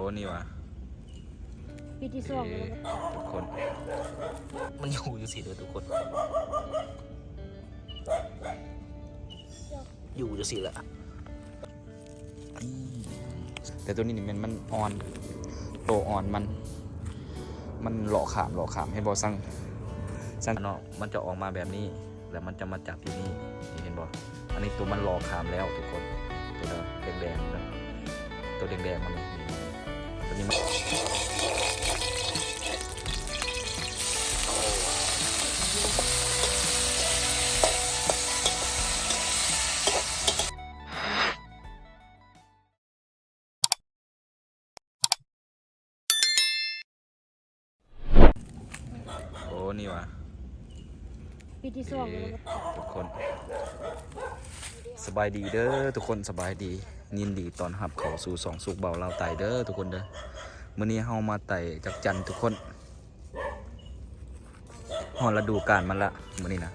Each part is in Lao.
ຕົວນີ້ຫວາ ປີທີສອງແລ້ວ ເອີ ທຸກຄົນ ມັນຢູ່ຈັ່ງຊີ້ເດີທຸກຄົນ ຢູ່ຈັ່ງຊີ້ແຫຼະ ອືມ ແຕ່ຕົວນີ້ນີ້ແມ່ນມັນອ່ອນ ໂຕອ່ອນມັນ ມັນເລາະຂ້າມ ເລາະຂ້າມ ເຫັນບໍ່? ສັງ ສັງເນາະ ມັນຈະອອກມາແບບນີ້ ແລ້ວມັນຈະມາຈັບຢູ່ນີ້ ນີ້ເຫັນບໍ່? ອັນນີ້ຕົວມັນເລາະຂ້າມແລ້ວທຸກຄົນ ຕົວແດງໆ ຕົວແດງໆ ມັນນີ້ ຕົວນີ້ມັນ ໂອ້ ນີ້ຫວາ ປີທີສອງ ເອີ ແລ້ວ ທຸກຄົນ ສະບາຍດີເດີທຸກຄົນ ສະບາຍດີ ຍິນດີຕ້ອນຮັບເຂົ້າສູ່ຊ່ອງສຸກເບົາລາວໃຕ້ເດີທຸກຄົນເດີ ມື້ນີ້ເຮົາມາໄຕ່ຈັກຈັ່ນທຸກຄົນ. ຮອດລະດູການມັນລະ ມື້ນີ້ນະ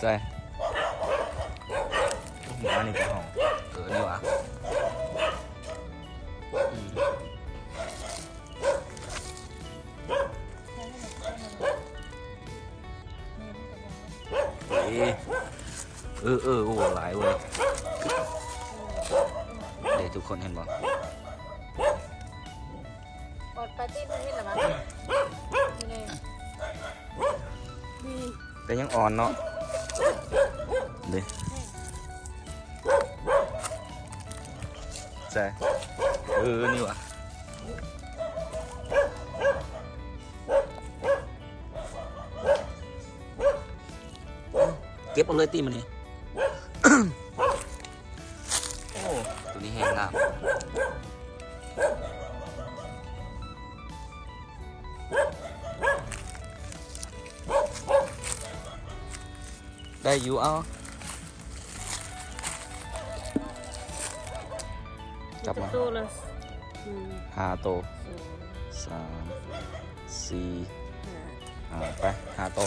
ໃສ່ ໝານີ້ກະຮ້ອງ ເອີ ນີ້ຫວາ ອືມ ເອີ ເອີ ໂອ້ ຫຼາຍເວີຍ ເດ້ ທຸກຄົນເຫັນບໍ່? ອອດປາຕີນເຫັນລະຫວາ ນີ້ແຫຼະ ນີ້ ແຕ່ຍັງອ່ອນເນາະ ເດ້ ໃສ່ ເອີ ນີ້ຫວາ ເກັບເອົາເລີຍຕິມື້ນີ້ ໂອ້ ໂຕນີ້ແຮງງາມ ໄດ້ຢູ່ ເອົາ ຈັບມາ ໂຕລະ ອືມ ຫ້າໂຕ ສອງ ສາມ ສີ່ ຫ້າ ໄປ ຫ້າໂຕ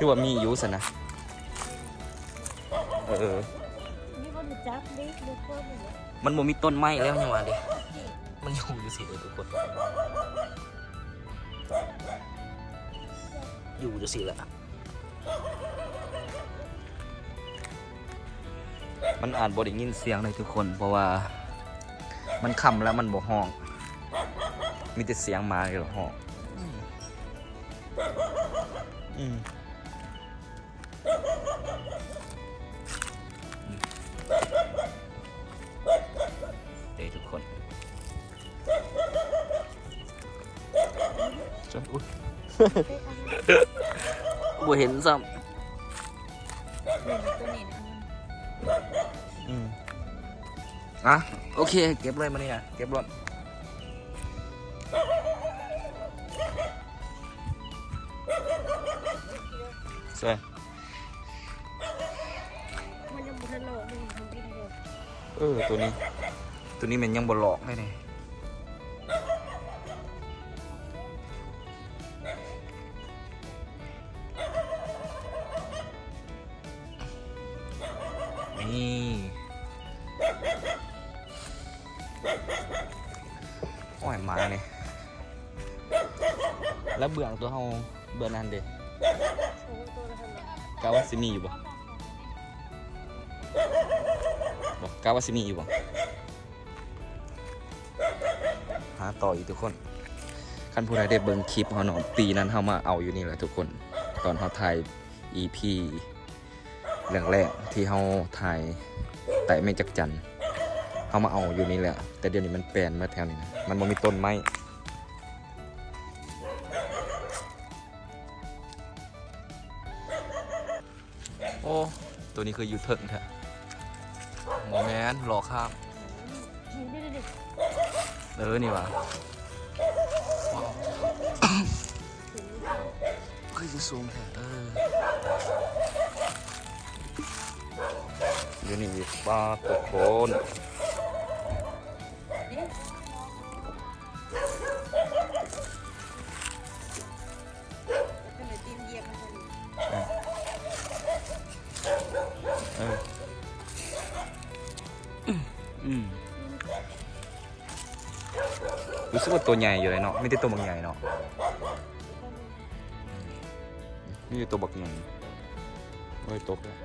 ຖືວ່າມີຢູ່ຊັ້ນນະ ເອີ ມັນບໍ່ມີຕົ້ນໄມ້ແລ້ວ ຍັງວ່າເດ້ ມັນຢູ່ຈັ່ງຊີ້ເດີທຸກຄົນ ຢູ່ຈັ່ງຊີ້ແຫຼະ ມັນອາດບໍ່ໄດ້ຍິນສຽງເລີຍທຸກຄົນ ເພາະວ່າມັນຄ່ຳແລ້ວ ມັນບໍ່ຮ້ອງ ມີແຕ່ສຽງໝານີ້ແຫຼະຮ້ອງ ອືມ ອືມ ເດ້ທຸກຄົນ ບໍ່ເຫັນຊ້ຳ ອືມ ອ່ະ ໂອເຄ ເກັບເລີຍ ມານີ້ນະ ເກັບໂລດ ໃສ່ ມັນຍັງບໍ່ທັນລອກ ມັນຍັງບໍ່ທັນກິນເລີຍ ເອີ ໂຕນີ້ ໂຕນີ້ແມ່ນຍັງບໍ່ລອກເລີຍນີ້ ນີ້ ໂອ້ຍ ໝານີ້ ແລ້ວເບື້ອງຕົວເຮົາ ເບື້ອງນັ້ນເດ ກະວ່າຊິມີຢູ່ບໍ່? ບໍ່ ກະວ່າຊິມີຢູ່ບໍ່? ຫາຕໍ່ອີກທຸກຄົນ ຄັນຜູ້ໃດໄດ້ເບິ່ງຄລິບເຮົາເນາະ ປີນັ້ນເຮົາມາເອົາຢູ່ນີ້ແຫຼະທຸກຄົນ ຕອນເຮົາຖ່າຍອີພີແລກໆ ທີ່ເຮົາຖ່າຍໄຕ່ໄມ້ຈັກຈັ່ນ ເຮົາມາເອົາຢູ່ນີ້ແຫຼະ ແຕ່ດຽວນີ້ມັນແປນໝົດແຖວນີ້ນະ ມັນບໍ່ມີຕົ້ນໄມ້. ໂອ້ ໂຕນີ້ຄືຢູ່ເທິງແທ້ ບໍ່ແມ່ນ ລໍຂ້າມ ເອີ ນີ້ຫວາ ຄືຢູ່ສູງແທ້ ເອີ ຢູ່ນີ້ອີກ ປາດໂທ້ ທຸກຄົນ. ເອີ ເອີ ອືມ ຮູ້ສຶກວ່າໂຕໃຫຍ່ຢູ່ເດເນາະ ມີແຕ່ໂຕບັກໃຫຍ່ເນາະ ມີແຕ່ໂຕບັກໃຫຍ່ ໂອ້ຍ ຕົກແລ້ວ.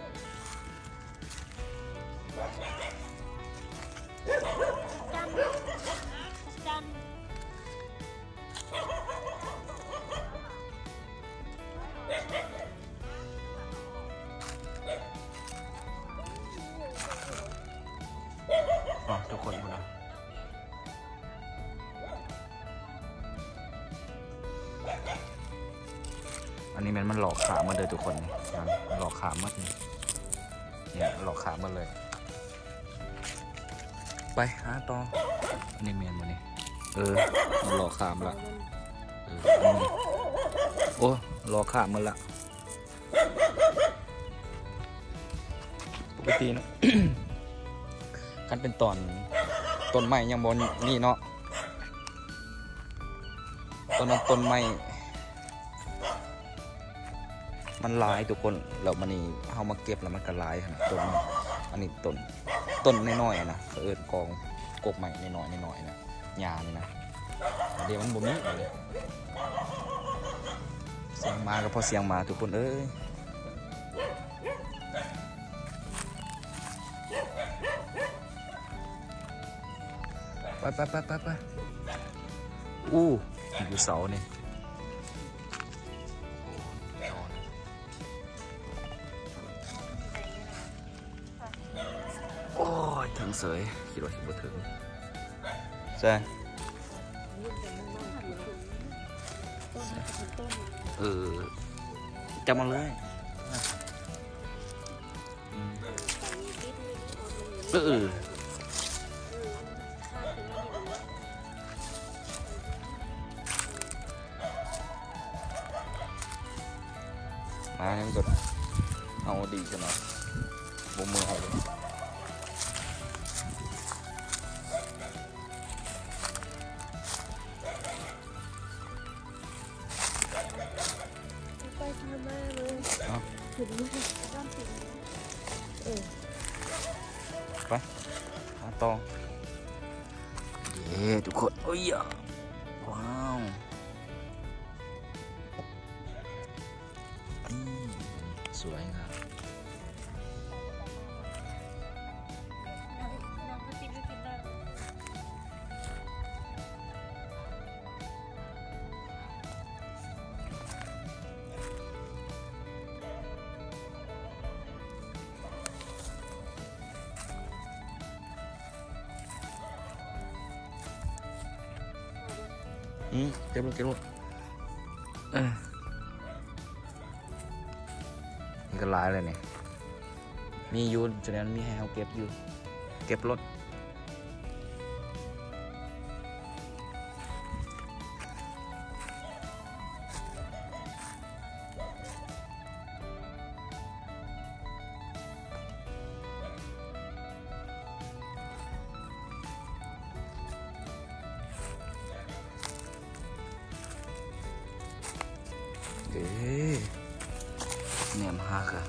ອ້າວ ທຸກຄົນພຸ້ນນະ ອັນນີ້ແມ່ນມັນຫຼອກຂາມາເດີທຸກຄົນ ນີ້ມັນຫຼອກຂາມໝົດນີ້ ນີ້ຫຼອກຂາມໝົດເລີຍ. ໄປຫາຕໍ່ ນີ້ແມ່ນບໍ່ນີ້? ເອີ ມັນຫຼອກຂ້າມລະ ເອີ ໂອ້ ຫຼອກຂ້າມໝົດລະ. ປົກກະຕິເນາະ ຄັນເປັນຕອນຕົ້ນໄມ້ຍັງບໍ່ນີ້ເນາະ ຕອນນັ້ນຕົ້ນໄມ້ ມັນຫຼາຍທຸກຄົນ ແລ້ວບາດນີ້ເຮົາມາເກັບແລ້ວມັນກະຫຼາຍຫັ້ນນະ ຕົ້ນ ອັນນີ້ຕົ້ນ ຕົ້ນນ້ອຍໆນະ ເຂົາເອີ້ນກອງ ກົກໄມ້ນ້ອຍໆ ນ້ອຍໆນະ ຫຍ້ານີ້ນະ ດຽວມັນບໍ່ມີເລີຍ. ສຽງໝາກະພໍສຽງໝາທຸກຄົນເອີຍ. ໄປ ໄປ ໄປ ໄປ ໄປ ອູ້ ຢູ່ເສົານີ້ ໂອ້ຍ ເຖິງເສີຍ ຄິດວ່າຊິບໍ່ເຖິງ ໃຊ່ ເອີ ຈັບມາເລີຍ. ອືມ ເອີ ມາຍັງຕົວ ເອົາດີຊະເນາະ ບໍ່ເມື່ອຍເລີຍ. ໄປທາມາເລີຍ ເອົາ ຂຶ້ນມາ ເອີ ໄປ ຫາຕໍ່ ເຢ້ ທຸກຄົນ ໂອ້ຍ ວ້າວ ອືມ ສວຍງາມ. ອືມ ເກັບໂລດ ເກັບໂລດ ເອີ ມັນກະຫຼາຍແລ້ວນີ້. ມີຢູ່ ຈະແນວມີໃຫ້ເຮົາເກັບຢູ່ ເກັບໂລດ. ເດ້ ແນມຫາກະ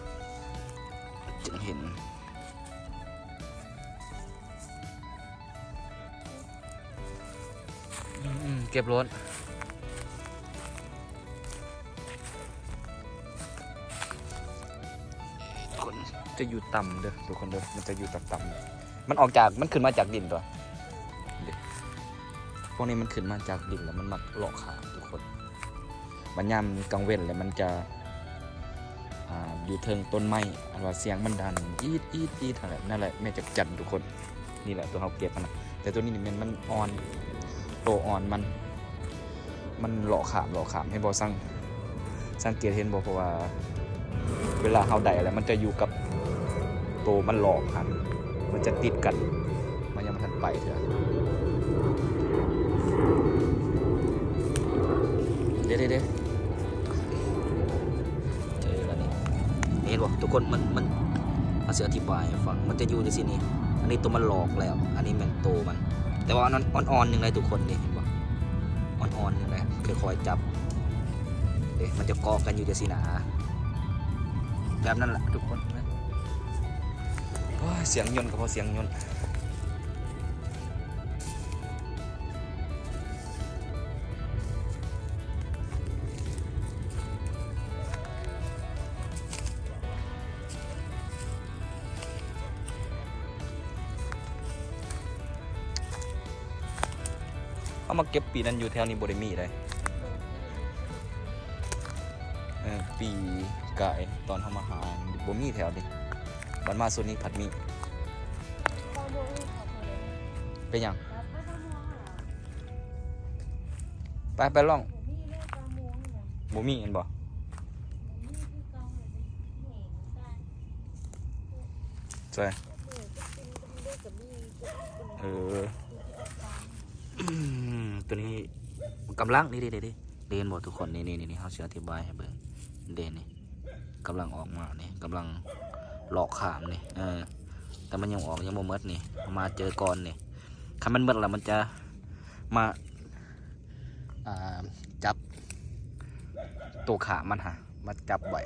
ຈຶ່ງເຫັນ ອືມ ເກັບໂລດ ຄົນຈະຢູ່ຕ່ຳເດີ ທຸກຄົນເດີ ມັນຈະຢູ່ຕ່ຳໆ ມັນອອກຈາກ ມັນຂຶ້ນມາຈາກດິນຕົວະ ເດ້ ພວກນີ້ມັນຂຶ້ນມາຈາກດິນ ແລ້ວມັນມັກເລາະຂ້າມທຸກຄົນ. ບັດຍາມກາງເວັນແລ້ວມັນຈະ ອ່າ ຢູ່ເທິງຕົ້ນໄມ້ ອັນວ່າສຽງມັນດັງອີດໆໆ ຫັ້ນແຫຼະ ນັ້ນແຫຼະແມ່ຈັກຈັນທຸກຄົນ. ນີ້ແຫຼະຕົວເຮົາເກັບຫັ້ນນະ ແຕ່ຕົວນີ້ນີ້ແມ່ນມັນອ່ອນ ໂຕອ່ອນມັນ ມັນເລາະຂ້າມ ເລາະຂ້າມ ເຫັນບໍ່? ສັງ ສັງເກດເຫັນບໍ່? ເພາະວ່າເວລາເຮົາໄດ້ແລ້ວ ມັນຈະຢູ່ກັບໂຕມັນຫຼອກຫັ້ນ ມັນຈະຕິດກັນ ມັນຍັງບໍ່ທັນໄປເທື່ອ. ເດ້ ເດ້ ເດ້ ເອີ ລະນີ້ ເຫັນບໍ່ທຸກຄົນ? ມັນ ມັນ ອາ ຊິອະທິບາຍໃຫ້ຟັງ ມັນຈະຢູ່ຈັ່ງຊີ້ນີ້ ອັນນີ້ໂຕມັນຫຼອກແລ້ວ ອັນນີ້ແມ່ນໂຕມັນ ແຕ່ວ່າອັນນັ້ນອ່ອນໆ ໜຶ່ງໄດ໋ທຸກຄົນ ນີ້ເຫັນບໍ່? ອ່ອນໆ ໜຶ່ງໄດ໋ ຄ່ອຍໆ ຈັບ ເດ້ ມັນຈະເກາະກັນຢູ່ຈັ່ງຊີ້ນະ ແບບນັ້ນລະທຸກຄົນ. ໂອ້ຍ ສຽງຍົນກະພໍສຽງຍົນ. ເຮົາມາເກັບປີນັ້ນຢູ່ແຖວນີ້ບໍ່ໄດ້ມີເດ້. ເອີ ປີກາຍຕອນເຮົາມາຫາບໍ່ມີແຖວນີ້ ບັດມາຊຸດນີ້ພັດມີ. ເປັນຫຍັງ? ໄປ ໄປລອງ. ບໍ່ມີແມ່ນບໍ່? ໃສ່ ເອີ ຕົວນີ້ກຳລັງ ນີ້ໆໆ ເຫັນບໍ່ທຸກຄົນ? ນີ້ໆໆ ເຮົາຊິອະທິບາຍໃຫ້ເບິ່ງ ເດ້ນີ້ ກຳລັງອອກມານີ້ ກຳລັງເລາະຂ້າມນີ້ ເອີ ແຕ່ມັນຍັງອອກຍັງບໍ່ໝົດນີ້ ເຮົາມາເຈີກ່ອນນີ້ ຄັນມັນໝົດແລ້ວມັນຈະມາ ອ່າ ຈັບໂຕຂ້າມມັນຫັ້ນ ມາຈັບໄວ້.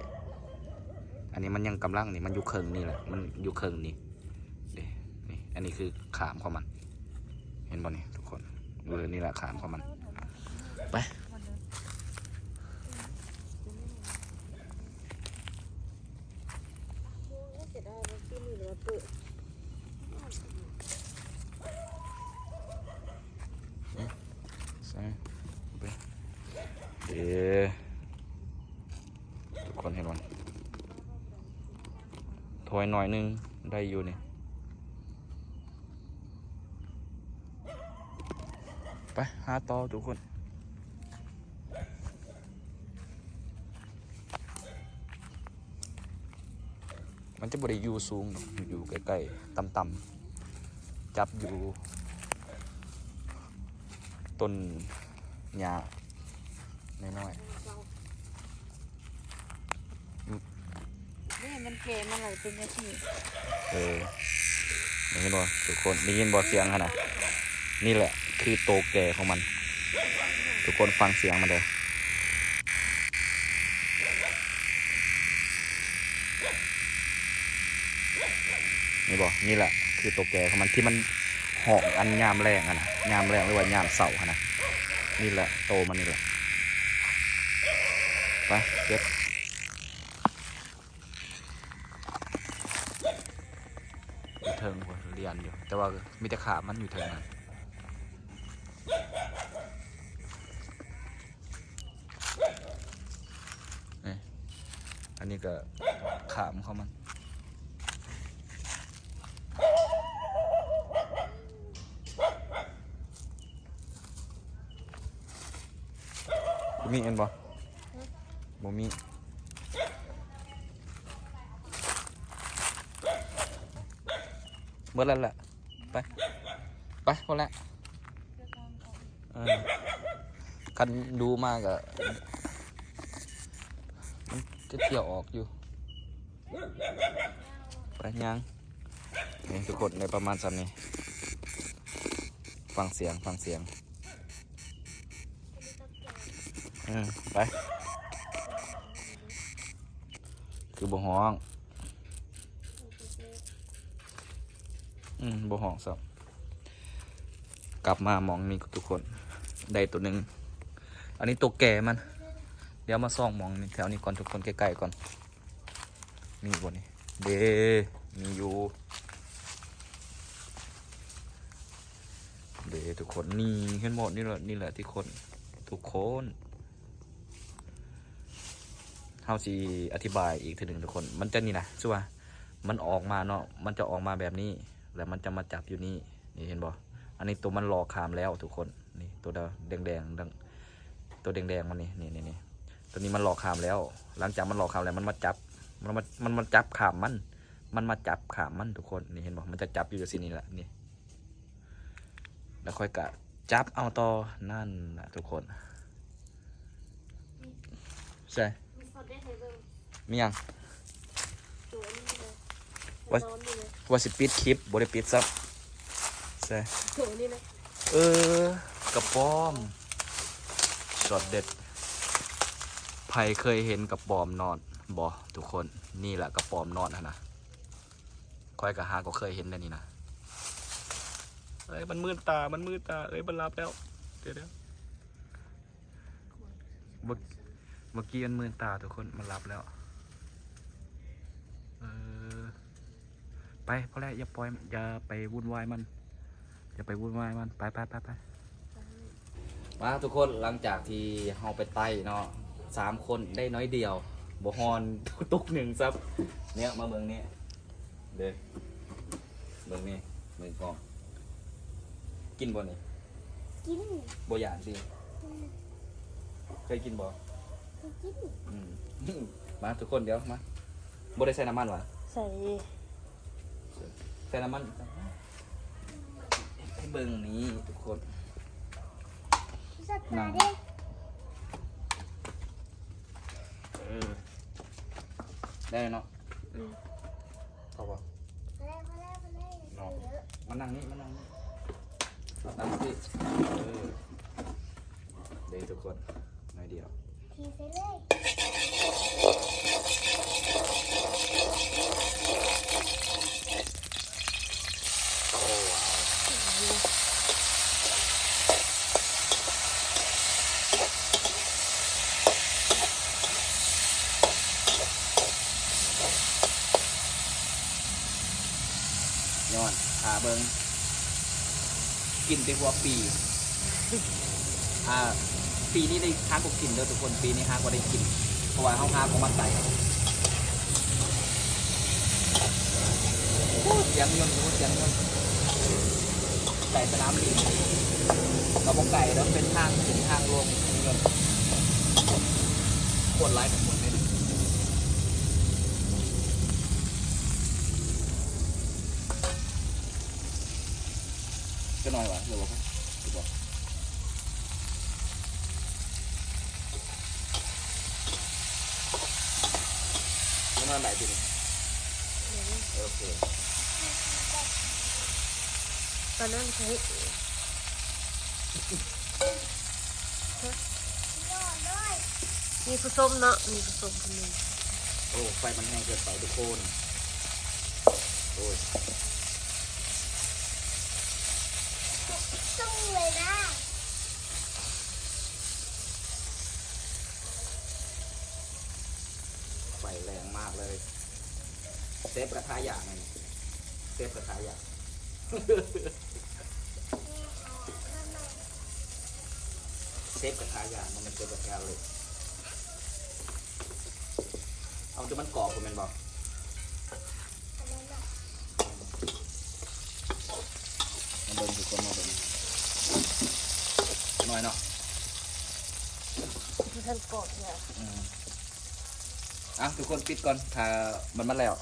ອັນນີ້ມັນຍັງກຳລັງນີ້ ມັນຢູ່ເຄິ່ງນີ້ແຫຼະ ມັນຢູ່ເຄິ່ງນີ້ເດ້ ນີ້ ອັນນີ້ຄືຂ້າມຂອງມັນ ເຫັນບໍ່ນີ້ທຸກຄົນ? ເອີ ນີ້ແຫຼະຂ້າມຂອງມັນ ໄປ. ໃສ່ ເອີ ທຸກຄົນເຫັນບໍ່? ຖອຍໜ້ອຍໜຶ່ງໄດ້ຢູ່ນີ້. ໄປຫາຕໍ່ທຸກຄົນ. ມັນຈະບໍ່ໄດ້ຢູ່ສູງດອກ ຢູ່ໃກ້ໆ ຕ່ຳໆ ຈັບຢູ່ຕົ້ນຫຍ້ານ້ອຍໆ. ນີ້ມັນແກ່ມາຫຼາຍເປັນອາທິດ. ເອີ ໄດ້ຍິນບໍ່ທຸກຄົນ? ໄດ້ຍິນບໍ່ສຽງຫັ້ນນະ? ນີ້ແຫຼະຄືໂຕແກ່ຂອງມັນ. ທຸກຄົນຟັງສຽງມັນເດີ. ນີ້ບໍ່? ນີ້ແຫຼະຄືໂຕແກ່ຂອງມັນ ທີ່ມັນຮ້ອງອັນຍາມແລງຫັ້ນນະ, ຍາມແລງ ຫຼືວ່າຍາມເຊົ້າຫັ້ນນະ. ນີ້ແຫຼະໂຕມັນນີ້ແຫຼະ. ໄປເກັບ. ຢູ່ເທິງພຸ້ນ ລຽນຢູ່ ແຕ່ວ່າມີແຕ່ຂາບມັນຢູ່ເທິງນັ້ນ. ນີ້ ອັນນີ້ກໍຂາບຂອງມັນ. ບໍ່ມີແມ່ນບໍ່? ບໍ່ມີ. ເບິດແລ້ວແຫຼະ. ໄປ ໄປ ພໍແລ້ວ. ເອີ ຄັນດູມາກໍ ມັນຈະທ່ຽວອອກຢູ່. ໄປ ຍ່າງ. ນີ້ທຸກຄົນ ໄດ້ປະມານສ່ຳນີ້. ຟັງສຽງ ຟັງສຽງ. ເອີ ໄປ. ຄືບໍ່ຮ້ອງ. ອືມ ບໍ່ຮ້ອງຊ້ຳ. ກັບມາໝ່ອງນີ້ທຸກຄົນ ໄດ້ໂຕໜຶ່ງ. ອັນນີ້ໂຕແກ່ມັນ. ດຽວມາສ່ອງໝ່ອງນີ້ ແຖວນີ້ກ່ອນທຸກຄົນ ໃກ້ໆກ່ອນ. ມີບໍ່ນີ້? ເດ້ ມີຢູ່ເດ້ທຸກຄົນ. ນີ້ ເຫັນບໍ່? ນີ້ແຫຼະ ນີ້ແຫຼະທຸກຄົນ ທຸກຄົນ. ເຮົາຊິອະທິບາຍອີກເທື່ອໜຶ່ງທຸກຄົນ. ມັນຈະນີ້ນະ ຄືວ່າມັນອອກມາເນາະ ມັນຈະອອກມາແບບນີ້ ແລ້ວມັນຈະມາຈັບຢູ່ນີ້. ນີ້ເຫັນບໍ່? ອັນນີ້ໂຕມັນເລາະຂ້າມແລ້ວທຸກຄົນ. ນີ້ໂຕແດງໆ ໂຕແດງໆມັນນີ້ ນີ້ໆ ໂຕນີ້ມັນເລາະຂ້າມແລ້ວ. ຫຼັງຈາກມັນເລາະຂ້າມແລ້ວ ມັນມາຈັບ ມັນມາ ມັນມາຈັບຂ້າມມັນ ມັນມາຈັບຂ້າມມັນທຸກຄົນ. ນີ້ເຫັນບໍ່? ມັນຈະຈັບຢູ່ຈັ່ງຊີ້ນີ້ແຫຼະ ນີ້. ແລ້ວຂ້ອຍກະຈັບເອົາຕໍ່ ນັ້ນລະທຸກຄົນ. ໃສ່ ມີຊອດເດັດໃຫ້ເບິ່ງ. ມີຫຍັງ? ຕົວນີ້ເລີຍ ວ່າ ນອນຢູ່ເລີຍ. ວ່າຊິປິດຄລິບ ບໍ່ໄດ້ປິດຊ້ຳ. ໃສ່ ຕົວນີ້ເລີຍ. ເອີ ກະປອມ ຊອດເດັດ. ໃຜເຄີຍເຫັນກະປອມນອນບໍ່ທຸກຄົນ? ນີ້ລະກະປອມນອນຫັ້ນນະ. ຂ້ອຍກໍຫາກໍເຄີຍເຫັນແນວນີ້ນະ. ເອີຍ ມັນມືນຕາ ມັນມືນຕາ. ເອີຍ ມັນຫຼັບແລ້ວ. ດຽວໆ ເມື່ອ ເມື່ອກີ້ມັນມືນຕາທຸກຄົນ ມັນຫຼັບແລ້ວ. ເອີ ໄປ ພໍແລ້ວ ຢ່າປ່ອຍ ຢ່າໄປວຸ່ນວາຍມັນ ຢ່າໄປວຸ່ນວາຍມັນ. ໄປ ໄປ ໄປ ໄປ. ມາທຸກຄົນ ຫຼັງຈາກທີ່ເຮົາໄປໄຕ່ເນາະ ສາມຄົນໄດ້ໜ້ອຍດຽວ ບໍ່ຮອນຕຸກໜຶ່ງຊ້ຳ. ເນີ້ຍ ມາເບິ່ງນີ້ເດີ ເບິ່ງນີ້ ເບິ່ງກ້ອງ ກິນບໍ່ນີ້? ກິນ ບໍ່ຢ້ານຕິ? ອືມ ເຄີຍກິນບໍ່? ເຄີຍກິນ. ອືມ ມາທຸກຄົນ ດຽວມາ ບໍ່ໄດ້ໃສ່ນ້ຳມັນຫວາ? ໃສ່ ໃສ່ນ້ຳມັນ ໃຫ້ເບິ່ງນີ້ທຸກຄົນ ສັດຕາເດ້ ເອີ ໄດ້ເນາະ. ອືມ ພໍບໍ່? ພໍແລ້ວ ພໍແລ້ວ ພໍແລ້ວ ເນາະ ເອີ ມານັ່ງນີ້ ມານັ່ງນີ້ ນັ່ງທີ່ ເອີ ເດ້ທຸກຄົນ ໜ້ອຍດຽວ ເທໃສ່ເລີຍ ໂອ້ ວ້າວ ຍ້ອນຖ້າເບິ່ງ ກິນແຕ່ຫົວປີ ອ່າ ປີນີ້ໄດ້ ຫາກໍກິນເດີທຸກຄົນ ປີນີ້ຫາກໍໄດ້ກິນ ເພາະວ່າເຮົາຫາກໍມາໄຕ່ ໂອ້ ສຽງຍົນ ໂອ້ ສຽງຍົນ ໄກ່ສະໜາມບິນ ກໍບໍ່ໄກດອກ ເປັນທາງຂຶ້ນທາງລົງ ໂຄດຫຼາຍຂອງຄົນເດ້. ຈັກໜ້ອຍຫວາ ຫຼືວ່າ ປະມານໃດຕິນີ້? ໂອເຄ ຕອນນັ້ນໃຊ້ ມີຜູ້ຊົມເນາະ ມີຜູ້ຊົມຄົນໜຶ່ງ. ໂອ້ ໄຟມັນແຮງເກີນໄປທຸກຄົນ ໂອ້ຍ ສຸກເລີຍນະ ໄຟແຮງມາກເລີຍ ເຊຟກະທະຢາກ ເຊຟກະທະຢາກ. ເຊຟກະທະຢາກ ບໍ່ແມ່ນເຊຟກະທະເຫຼັກ ເອົາຈົນມັນກອບພຸ້ນແມ່ນບໍ່? ມາເບິ່ງທຸກຄົນ ມາເບິ່ງ ໜ້ອຍເນາະ ບໍ່ທັນກອບເທື່ອ ອືມ. ອ່ະ ທຸກຄົນປິດກ່ອນ ຖ້າມັນ ມັນແລ້ວ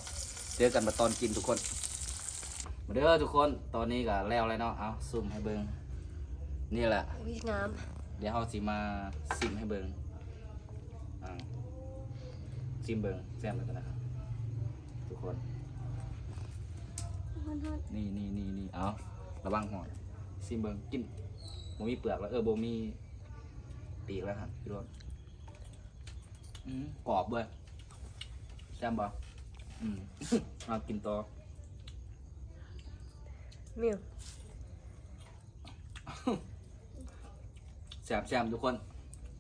ເຈີກັນມາຕອນກິນທຸກຄົນ ມາເດີທຸກຄົນ ຕອນນີ້ກະແລ້ວແລ້ວເນາະ ເອົາ ຊູມໃຫ້ເບິ່ງ ນີ້ແຫຼະ ອຸ້ຍ ງາມ ດຽວເຮົາຊິມາຊິມໃຫ້ເບິ່ງ ອ່າ ຊິມເບິ່ງ ແຊມແລ້ວກັນນະ ທຸກຄົນ ນີ້ໆໆໆ ເອົາ ລະວັງຮ້ອນ ຊິມເບິ່ງ ກິນ ບໍ່ມີເປືອກແລ້ວ ເອີ ບໍ່ມີປີກແລ້ວຫັ້ນ ພີ່ນ້ອງ. ອືມ ກອບເວີຍ ແຊມບໍ່? ອືມ ເອົາກິນຕໍ່ ມີ ແຊບໆ ທຸກຄົນ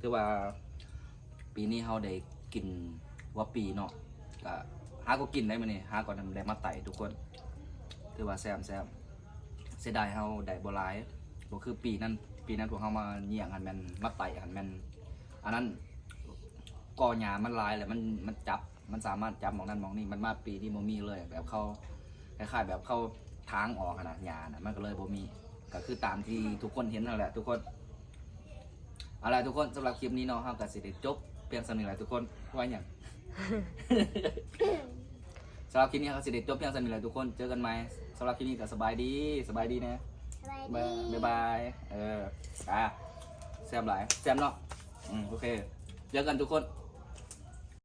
ຖືວ່າປີນີ້ເຮົາໄດ້ກິນຫົວປີເນາະ ກະຫາກໍກິນໄດ້ມື້ນີ້ ຫາກໍໄດ້ມາໄຕ່ທຸກຄົນ ຖືວ່າແຊບໆ ເສຍດາຍເຮົາໄດ້ບໍ່ຫຼາຍ ບໍ່ຄືປີນັ້ນ ປີນັ້ນພວກເຮົາມາຍ່ຽງຫັ້ນແມ່ນ ມາໄຕ່ຫັ້ນແມ່ນ ອັນນັ້ນ ກໍຫຍ້າມັນຫຼາຍແລ້ວ ມັນ ມັນຈັບ ມັນສາມາດຈັບໝ່ອງນັ້ນໝ່ອງນີ້ ມັນມາປີນີ້ບໍ່ມີເລີຍ ແບບເຂົາ ຄ້າຍໆ ແບບເຂົາຖາງອອກຫັ້ນນະ ຫຍ້ານະ ມັນກໍເລີຍບໍ່ມີ ກໍຄືຕາມທີ່ທຸກຄົນເຫັນຫັ້ນແຫຼະທຸກຄົນ. ເອົາລະທຸກຄົນ ສຳລັບຄລິບນີ້ເນາະ ເຮົາກໍຊິໄດ້ຈົບພຽງສ່ຳນີ້ແຫຼະທຸກຄົນ ວ່າຫຍັງ? ສຳລັບຄລິບນີ້ເຮົາກໍຊິໄດ້ຈົບພຽງສ່ຳນີ້ແຫຼະທຸກຄົນ ເຈີກັນໃໝ່ ສຳລັບຄລິບນີ້ກໍສະບາຍດີ ສະບາຍດີແນ່ ສະບາຍດີ ບາຍບາຍ ເອີ ອ່າ ແຊມຫຼາຍ ແຊມເນາະ ອືມ ໂອເຄ ເຈີກັນທຸກຄົນ.